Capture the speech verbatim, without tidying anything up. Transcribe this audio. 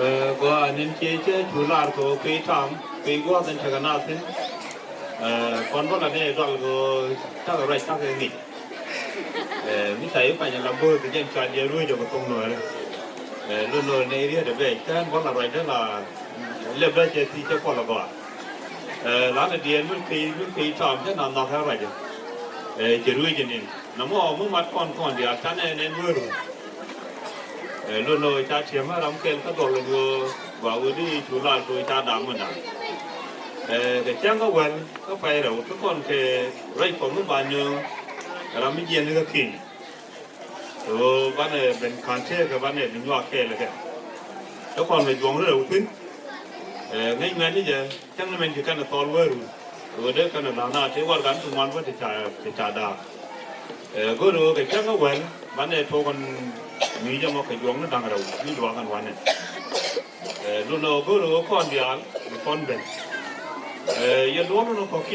Ɛ, gɔaa, ni̱n cië cä cu lar kɛ ɣöö kui̱ tam, kui̱ gua̱a̱th in tekɛ naath thi̱n. Ɛ, kɔn bä la nɛy dual kɛ ɣöö takɛ ruac takɛ ŋic. Ɛ, mi ca i̱ kuany ala bo̱o̱th kɛ jɛn cɔal yɛ ruec ɔ kɛ thoŋ Nuäärä. Ɛ, lot Nuäär nɛy riet ɛ bɛc, kä ɛn bä la ruacdä la lɛpdä cɛ thiec cɛ puɔl agɔaa. Ɛ, lanɛ diɛɛl mi kui̱, mi kui̱ tam cä na nhɔk ɛ ruacä. Ɛ, cɛ ruec ɛ ni̱n. Nɔmɔ mi mat kɔn kɔn diaal canɛ nɛn wee run. Ɛ, lot nɔ ca tiɛm ɛ ram kɛl kä duɔl ɛ duɔ gua wee di cu lar kɛ ca dam mi da̱a̱n. Ɛ, kɛ cäŋ kä wäl kä pay rɛw ti kɔn kɛ ruac kɔn mi ba nyööŋ ram mi jiɛn ni kä ki̱ny. Kɛ ɣöö banɛ ben ka̱n tëëkɛ banɛ bi nyuak kɛɛl kɛ. Kä kɔn kɛ juɔ̱ŋ rɛw thi̱n. Ɛ, ŋäc ŋuɛ̈tni jɛ cäŋ ni mɛn ci kɛn ɛ thɔɔl wee run. Kɛ ɣöö dee kɛn ɛ la̱r na tëë warɛgakni ti ŋuan bä ti ca, ti ca da̱a̱k. Ɛ, go̱o̱rɛ ɣöö kɛ cäŋ kä wäl banɛ tuɔɔk ɛn mi jɛ mɔ kɛ juɔ̱ŋni da̱ŋ rɛw mi luaak ɛn wanɛ. Ɛ, lot nɔ go̱o̱rɛ ɣöö kɔn diaal bi kɔn ben. Ɛ, yɛ luɔ̱k ni kɔ̱kiɛn.